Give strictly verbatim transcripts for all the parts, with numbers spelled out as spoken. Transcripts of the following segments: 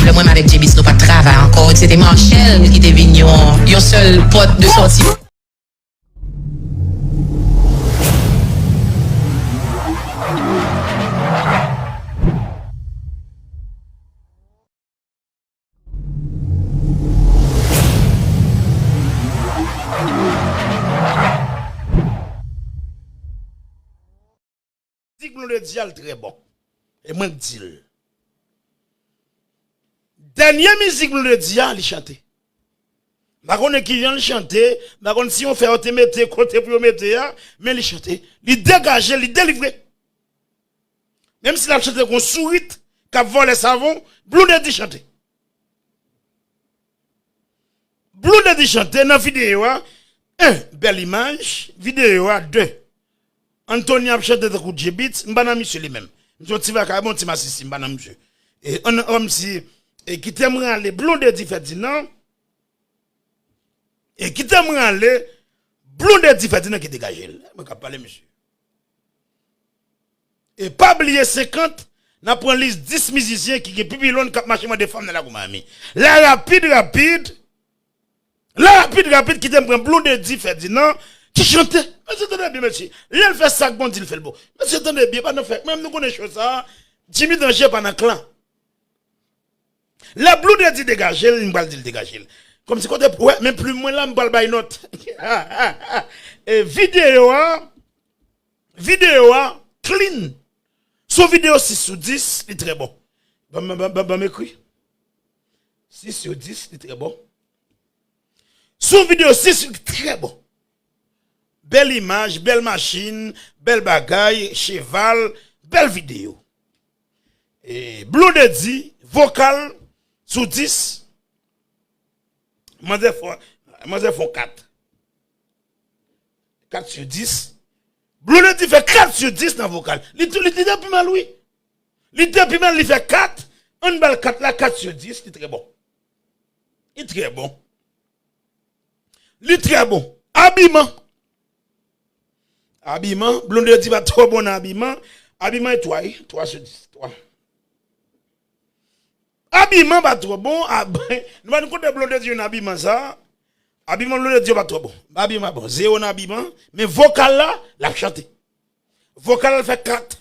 Mwen menm avèk J-Beatz, nou pa t travay ankò. Se te Marshall ki te vin yon, yon sèl pòt de sòti. Mizik Blondedy a l trè bon. E mwen k di l. Dènye mizik Blondedy a, li chante. M pa konnen kijan l chante, m pa konn si yon fè yo te mete kote pou yo mete a, men li chante. Li degaje, li delivre. Menm si l ap chante kon sourit k ap vòlè savon, Blondedy chante. Blondedy chante nan videyo a, en, bèl imaj, videyo a, de, Anthony ap chante tankou J-Beatz, m pa nan misye li menm. Misye yon ti vakabon, ti masisi, m pa nan misye. E, an, an, si, e, kite m rale Blondedy Ferdinand, e kite m rale Blondedy Ferdinand ki degaje l. Mwen k ap pale, mesye. E pa bliye senkant, n ap pran lis dis mizisyen ki gen pi pilòn k ap mache mande fanm nan lakou Miami. La rapid, rapid, la rapid, rapid, kite m pran Blondedy Ferdinand ki chante. Mesye, tande byen, mesye. Lè l fè sa k bon, di l fè l bon. Mesye, tande byen, pa nan fèk. Menm nou konnen cho sa a, Jimmy Danger pa nan klan. Lè Blondedy degaje l, m pral di l degaje l. Kòmsi kote, wè, men plim mwen la, m pral bay nòt. E videyo a, videyo a, clean. Sou videyo sis sou dis, li trè bon. Ban m, ban, ban, ban m ekri. Sis sou dis, li trè bon. Sou videyo sis, li trè bon. Bèl imaj, bèl machin, bèl bagay, cheval, bèl videyo. E, Blondedy, vokal sou dis, manzè fè, manzè fè kat. Kat sou dis. Blondedy fè kat sou dis nan vokal. Li tou, li, li te pi mal, wi. Li te pi mal, li fè kat. Ann ba l kat la, kat sou dis, li trè bon. Li trè bon. Li trè bon. Abiman. Abiman, Blondedy pa twò bon nan abiman. Abiman e twa, wi. Twa sou dis. Twa. Abiman pa twò bon. Ab-, nou pa konn kote Blondedy jwenn abiman sa. Abiman Blondedy yo pa twò bon. Abiman pa bon. Zewo nan abiman. Men vokal la, l ap chante. Vokal la fè kat.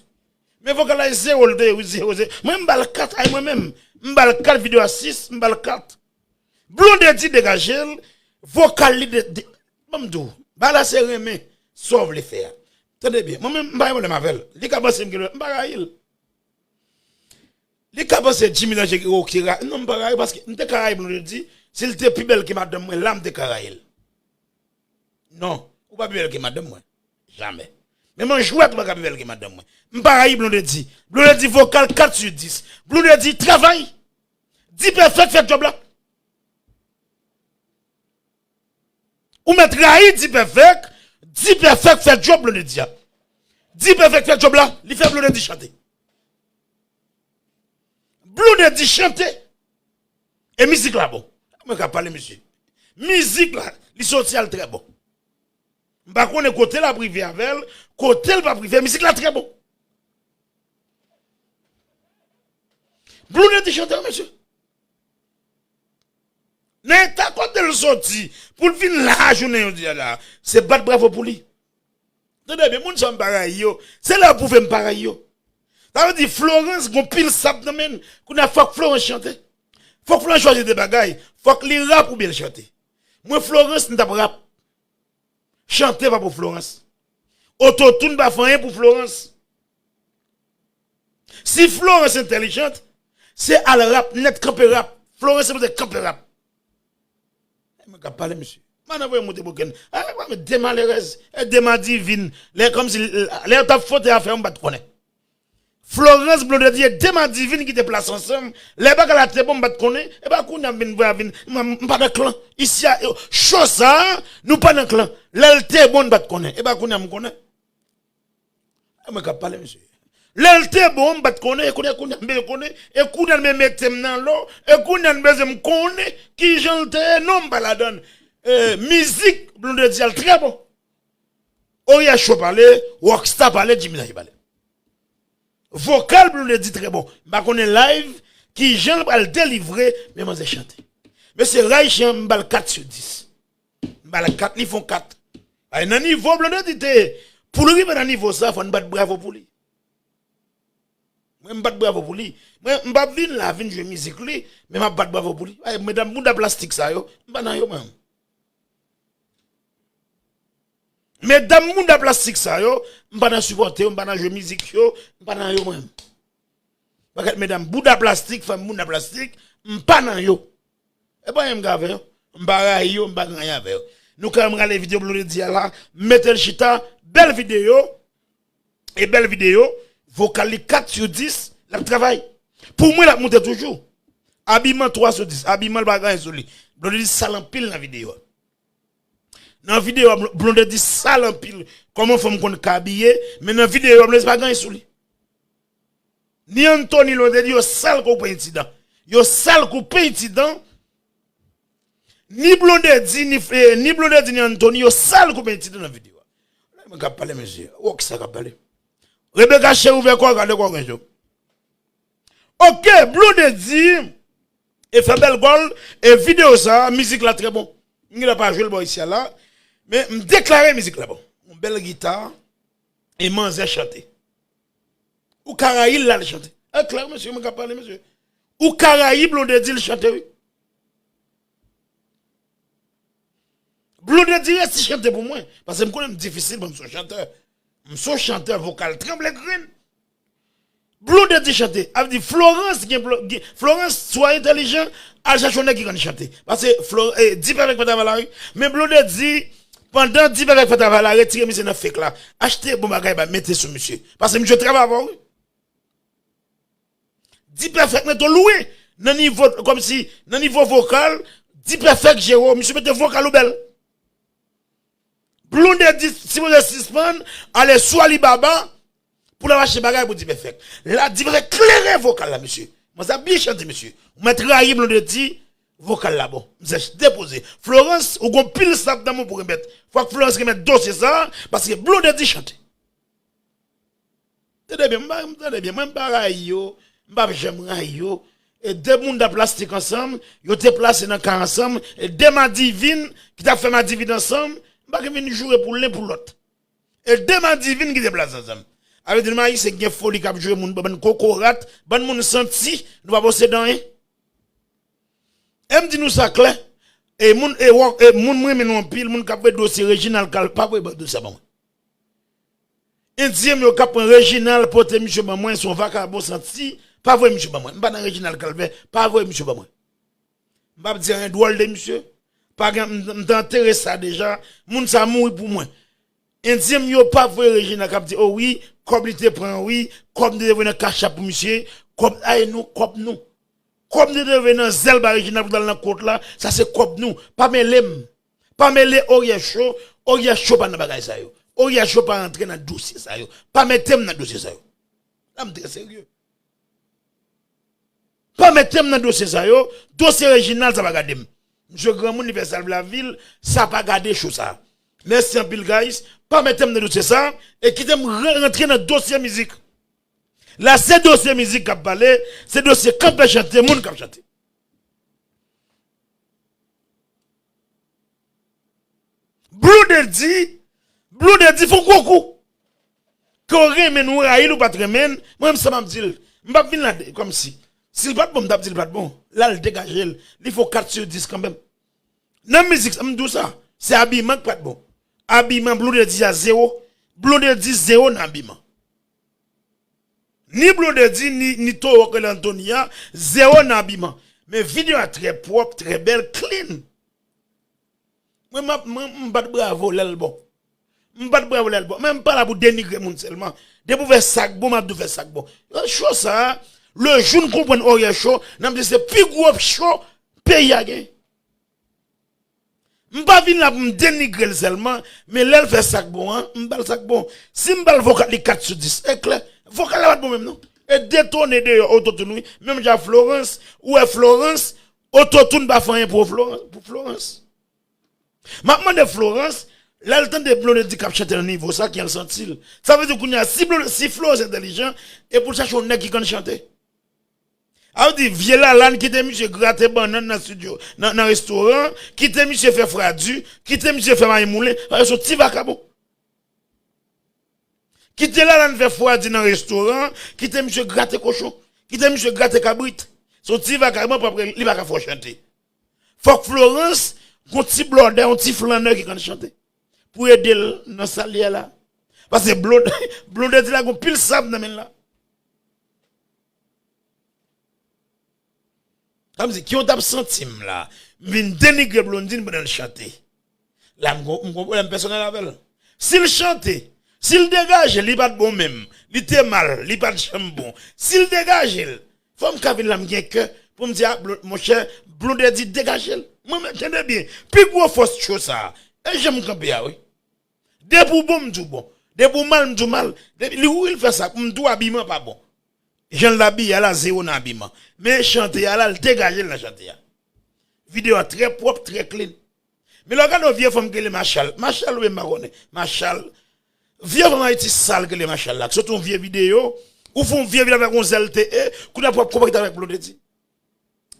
Men vokal la e zewo l te ye, wi, zewo, zewo. Mwen, m ba l kat, ay, mwen menm. M ba l kat, videyo a sis, m ba l kat. Blondedy degaje l, vokal li de, de, ban m di w, bagay la se renmen, sa w vle fè a. Tande byen, mwen menm, m pa gen pwoblèm avè l. Li ka panse m gen, m pa rayi l. Li ka panse Jimmy Danger ki oke ra-, non, m pa rayi paske m te ka rayi Blondedy, si l te pi bèl ke madanm mwen, la m te ka rayi l. Non, ou pa pi bèl ke madanm mwen. Jamè. Menm an jwèt ou pa ka pi bèl ke madanm mwen. M pa rayi Blondedy. Blondedy vokal kat sou dis. Blondedy travay. D-Perfect fè djòb la. Ou mèt rayi D-Perfect, D-Perfect fè djòb Blondedy a. D-Perfect fè djòb la, li fè Blondedy chante. Blondedy chante. E mizik la bon. Mwen ka pale, mesye. Mizik la, li soti al trè bon. M pa konnen kote l ap rive avè l, kote l p ap rive, mizik la trè bon. Blondedy chante, mesye. Nan eta kote l soti, pou l vin la jounen jodi a la, se bat bravo pou li. Tande byen, moun sa m pa rayi yo, se lè yo pwouve m pa rayi yo. Sa vle di Florence gon pil sab nan men l, kounye a fòk Florence chante. Fòk Florence chwazi de bagay, fòk li rap oubyen l chante. Mwen Florence m t ap rap. Chante pa pou Florence. Ototoun pa fè anyen pou Florence. Si Florence entèlijant, se al rap nèt, kanpe rap. Florence se pou te kanpe rap. E mwen k ap pale, mesye. Madan voye monte bokenn. A, mwen de malerèz, e de madivin. Lè kòmsi, lè yo t ap fwote afè yo, m pa t konnen. Florence Blondedy e de madivin ki te plase ansanm. Lè bagay la te bon, m pa t konnen. E pa kounye a m vin vwa vin. M, m pa nan klan. Isi a, yo, cho sa, nou pa nan klan. Lè l te bon, n pa t konnen. E pa kounye a m konnen. E mwen k ap pale, mesye. Lè l te bon, m pa t konnen. E kounye a, kounye a m bezwen konnen. E kounye a m mete m nan lo. E kounye a m bezwen m konnen kijan l te ye. Non, m pa ladann. E, mizik Blondedy a l trè bon. Oya Show pale, Rockstar pale, Jimmy Danger pale. Vokal Blondedy trè bon. M pa konnen live, Kijan l pral delivre, men manzè chante. Mesye, Raichi an, m ba l kat sou dis. M ba l kat, li fè yon kat. Ay, nan nivo Blondedy te, pou l rive nan nivo sa, fò n bat bravo pou li. Mwen, m bat bravo pou li. Mwen, m p ap vin la, vin jwe mizik li, men m ap bat bravo pou li. Ay, medam bouda plastik sa yo, m pa nan yo, mwen. Medam bouda plastik sa yo, m pa nan sipòte yo, m pa nan jwe mizik yo, m pa nan yo, mwen. Pakèt medam bouda plastik, fanm bouda plastik, m pa nan yo. E pa anyen m ka avè yo. M pa rayi yo, m pa gen anyen avè yo. Nou ka menm rale videyo Blondedy a la, mete l chita, bèl videyo, e bèl videyo, vokal li kat sou dis, l ap travay. Pou mwen, l ap moute toujou. Abiman twa sou dis, abiman l pa gen anyen sou li. Blondedy sal anpil nan videyo a. Nan videyo a, Bl-, Blondedy sal anpil. Kòman fanm konn ka abiye, men nan videyo a, Blondedy pa gen anyen sou li. Ni Anthony Blondedy, yo sal kou penyen ti dan. Yo sal kou penyen ti dan. Ni Blondedy, ni, eh, ni Blondedy, ni Anthony, yo sal kou penyen ti dan nan videyo a. Mwen k ap pale, mesye. Wòk sa k ap pale. Rebecca cheri, ouvè kò, gade kò gen yo. Ok, Blondedy, e fè bèl gòl, e videyo sa, mizik la trè bon. M gentan pa jwe l bò isi a la, men m deklare mizik la bon. Yon bèl gita, e manzè chante. Ou ka rayi l, l al chante. E klè, mesye, mwen k ap pale, mesye. Ou ka rayi Blondedy, l chante, wi. Blondedy resi chante pou mwen, paske m konnen m difisil, bon, m se yon chantè. M se yon chantè vokal tranble grenn. Blondedy chante, ap di Florence gen, gen, Florence, swa entèlijan, al chache yon nèg ki konn chante. Paske Flo-, eh, Dipèfèk pa t avè l la, wi. Men Blondedy, pandan Dipèfèk pa t avè l la, retire misye nan fake la. Achte bon bagay, ba, mete sou misye. Paske misye travay avè w, wi. Dipèfèk mete w lwen nan nivo, kòmsi, nan nivo vokal, Dipèfèk jere w, misye mete vokal ou bèl. Blondedy sipoze sispann ale sou Alibaba pou l al achte bagay pou Dipèfèk. La, Dipèfèk klere vokal la, mesye. Manzè ap byen chante, mesye. Ou mèt rayi Blondedy, vokal la bon. Misye depoze. Florence, ou gon pil sap nan men w pou remèt. Fòk Florence remèt dosye sa, paske Blondedy chante. Tande byen, m pa, tande byen, mwen m pa rayi yo, m p ap janm rayi yo. E de moun t ap plastik ansanm, yo te plase nan ka ansanm, e de madivin ki t ap fè madivin ansanm, m pa gen vin joure pou len pou lòt. E de madivin ki te plase ansanm. A vle di nou ayisyen gen foli k ap joure moun, bann kokorat, bann moun santi, nou pa posede anyen. E m di nou sa klè, e moun, e wò, e moun mwen renmen nou anpil, moun k ap voye dosye Reginald Kal, pa voye dosye sa ban mwen. Endyen m yo k ap pran Reginald pote misye ban mwen, se yon vakabon santi, pa voye misye ban mwen. M pa nan Reginald Kalvè, pa voye misye ban mwen. M p ap di anyen dwòl de misye. Pa gen, m, m te antere sa deja. Moun sa mouri pou mwen. Endyen m yo pa voye Reginald k ap di, o wi, kòb li te pran, wi, kòb li te voye nan Cash App pou misye, kòb, ay nou, kòb nou. Kòb nou te voye nan zèl ba Reginald pou t al nan kont la, sa se kòb nou. Pa mele m. Pa mele Oriel Cho, Oriel Cho pa nan bagay sa yo. Oriel Cho pa rantre nan dosye sa yo. Pa mete m nan dosye sa yo. La m trè serye. Pa mete m nan dosye sa yo. Dosye Reginald, sa pa gade m. Misye granmoun, li fè sa l vle ak vi l, sa pa gade cho sa. Mèsi anpil, guys. Pa mete m nan dosye sa e kite m ran-, rantre nan dosye mizik. La, se dosye mizik k ap pale, se dosye kanpe chante, moun k ap chante. Blondedy, Blondedy fè yon gwo kou. Ke w renmen l, ou rayi l, ou pa t renmen l, mwen menm sa m ap di l. M p ap vin la de-, kòmsi. Si l pa t bon, m t ap di l pa t bon. La, l degaje l. Li fè w kat sou dis kanmenm. Nan mizik, m di w sa, se abiman k pa t bon. Abiman Blondedy a zewo. Blondedy zewo nan abiman. Ni Blondedy, ni, ni towo k rele Anthony a, zewo nan abiman. Men videyo a trè pwòp, trè bèl, clean. Mwen, m ap, mwen, m bat bravo lè l bon. M bat bravo lè l bon. Men m pa la pou denigre moun sèlman. Depi w fè sa k bon, m ap di w fè sa k bon. Yo, cho sa, le jou n konprann Oriel Cho, n ap di se pi gwo cho peyi a gen. M pa vin la pou m denigre l sèlman, men lè l fè sa k bon an, m ba l sa k bon. Si m ba l vokal li kat sou dis, e klè, vokal la pa t bon menm non. E detone deyò ototoun wi, menm jan ak Florence, ou wè Florence, ototoun pa fè anyen pou Florence, pou Florence. M ap mande Florence, lè l tande Blondedy k ap chante nan nivo sa, ki jan l santi l. Sa vle di kounye a, si Blonde-, si Florence entèlijan, e pou l chache yon nèg ki konn chante. A vle di, vye Lalane kite misye grate bannann nan estidyo, nan, nan restoran, kite misye fè fwadi, kite misye fè mayi moulen, paske se yon ti vakabon. Kite Lalane fè fwadi nan restoran, kite misye grate kochon, kite misye grate kabrit. Se yon ti vakabon, pap, li pa ka fè w chante. Fòk Florence gon ti blòdè, yon ti flannè ki konn chante. Pou ede l nan sa l ye a la. Paske Blond-, Blondedy la gon pil sab nan men l la. Kòmsi, ki yon t ap santi m la, m vin denigre Blondedy pandan l chante. La, m gon, m gon pwoblèm pèsonèl avè l. Si l chante, si l degaje, li pa t bon menm, li te mal, li pa t janm bon. Si l degaje l, fò m ka vin la, m gen kè pou m di, a, Blon-, monchè, Blondedy degaje l. Mwen menm, tande byen, pi gwo fòs cho sa a, e jan m kanpe a, wi. Depi w bon, m di w bon. Depi w mal, m di w mal. Depi, li, wi, l fè sa, m di w abiman pa bon. Jan l abiye a la, zewo nan abiman. Men chante a la, l degaje l nan chante a. Videyo a trè pwòp, trè clean. Men lè w gade yon vye fanm ki rele Machal. Machal, wi, m pa konnen. Machal. Vye fanm Ayiti sal ki rele Machal la. Ki sot yon vye videyo. Ou fè yon vye videyo avèk yon zèl te e. Kounye a pou w ap konpakte avèk Blondedy.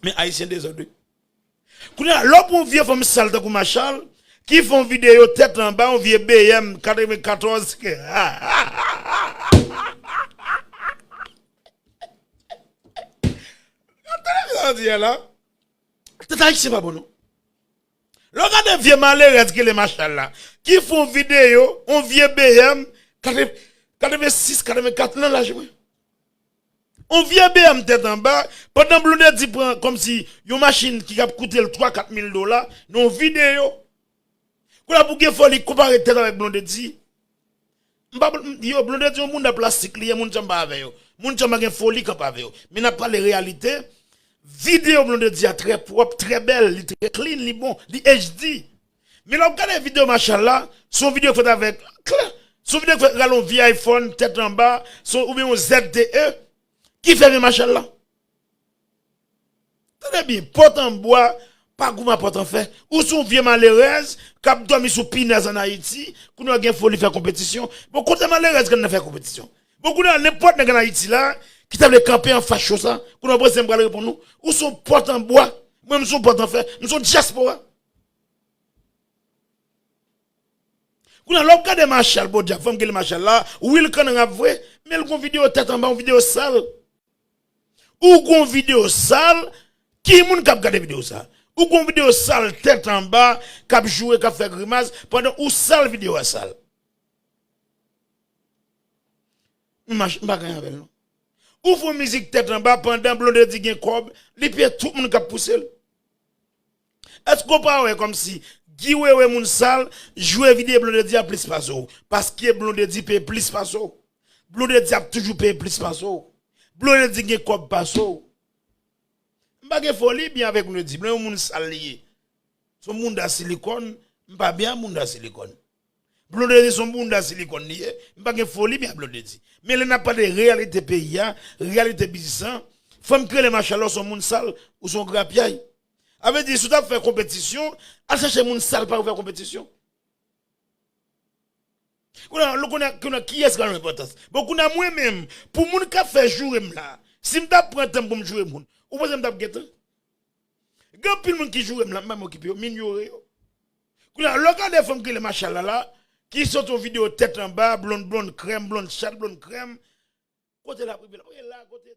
Men Ayisyen dezòd, wi. Kounye a, lè w pran yon vye fanm sal tankou Machal, ki fè yon videyo tèt anba, yon vye B M katrevenkatòz. Tande sa w di a la. Tèt Ayisyen pa bon, non. Lè w gade vye malerèz ki rele Machal la, ki fè yon videyo, yon vye B M, katrevennsis, katrevenkat nan laj mwen. On vye B M tèt anba, pandan Blondedy pran kòmsi yon machin ki ap koute l twa, kat mil dola, nan yon videyo. Kounye a pou gen foli konpare tèt avèk Blondedy. M pa, m, yo, Blondedy yon moun nan plastik li ye, moun chanm pa avè yo. Moun chanm pa gen foli kanpe avè yo. Men n ap pale reyalite. Videyo Blondedy a trè pwòp, trè bèl, li trè clean, li bon, li H D. Men lè w ap gade videyo Machal la, se yon videyo k fèt avèk, klè, se yon videyo k fèt rale yon vye iPhone, tèt anba, se yon, oubyen yon Z T E, ki fèmen Machal la. Tande byen, pòt an bwa, pa goumen a pòt an fè. Ou se yon vye malerèz k ap dòmi sou pinèz ann Ayiti, kounye a w gen foli fè konpetisyon. Bon, kote malerèz k ann nan fè konpetisyon? Bon, kounye a, nenpòt nèg ann Ayiti la, ki ta vle kanpe anfas cho sa, kounye a, prezidan pral reponn ou. Ou se yon pòt an bwa, mwen, m se yon pòt an fè, m se yon dyaspora. Kounye a, lè w ap gade Machal, podyab, fanm ki rele Machal la, wi, l kanran vre, men l gon videyo tèt anba, yon videyo sal. Ou gon videyo sal, ki moun k ap gade videyo sa? Ou gon videyo sal tèt anba, k ap joure, k ap fè grimas, pandan ou sal videyo a sal. M mach-, m pa gen avè l, non. Ou fè yon mizik tèt anba pandan Blondedy gen kòb, li peye tout moun k ap pouse l. Èske w pa wè kòmsi Guy Wewe moun sal, jwe videyo Blondedy a plis pase w? Paske Blondedy peye plis pase w. Blondedy ap toujou peye plis pase w. Blondedy gen kòb pase w. M pa gen foli byen avèk Blondedy. Blondedy yon moun sal li ye. Se yon mounda silikòn, m pa byen ak mounda silikòn. Blondedy se yon mounda silikòn li ye, m pa gen foli byen ak Blondedy. Men lè n ap pale reyalite peyi a, reyalite biznis lan, fanm ki rele Machal la, se yon moun sal, ou se yon grapyay. A vle di, si w t ap fè konpetisyon, al chèche moun sal pa yo fè konpetisyon. Kounye a, kounye a, kounye a, kiyès ki gen enpòtans? Bon, kounye a, mwen menm, pou moun k ap fè joure m la, si m t ap pran tan m pou m joure moun, ou panse m t ap gen tan? Gen anpil moun ki joure m la, m pa menm okipe yo, m inyore yo. Kounye a, lè w gade fanm ki rele Machal la, la, ki sot yon videyo tèt anba, blond, blond krèm, blond chat, blond krèm, kote l ap rive la? Wi, la, kote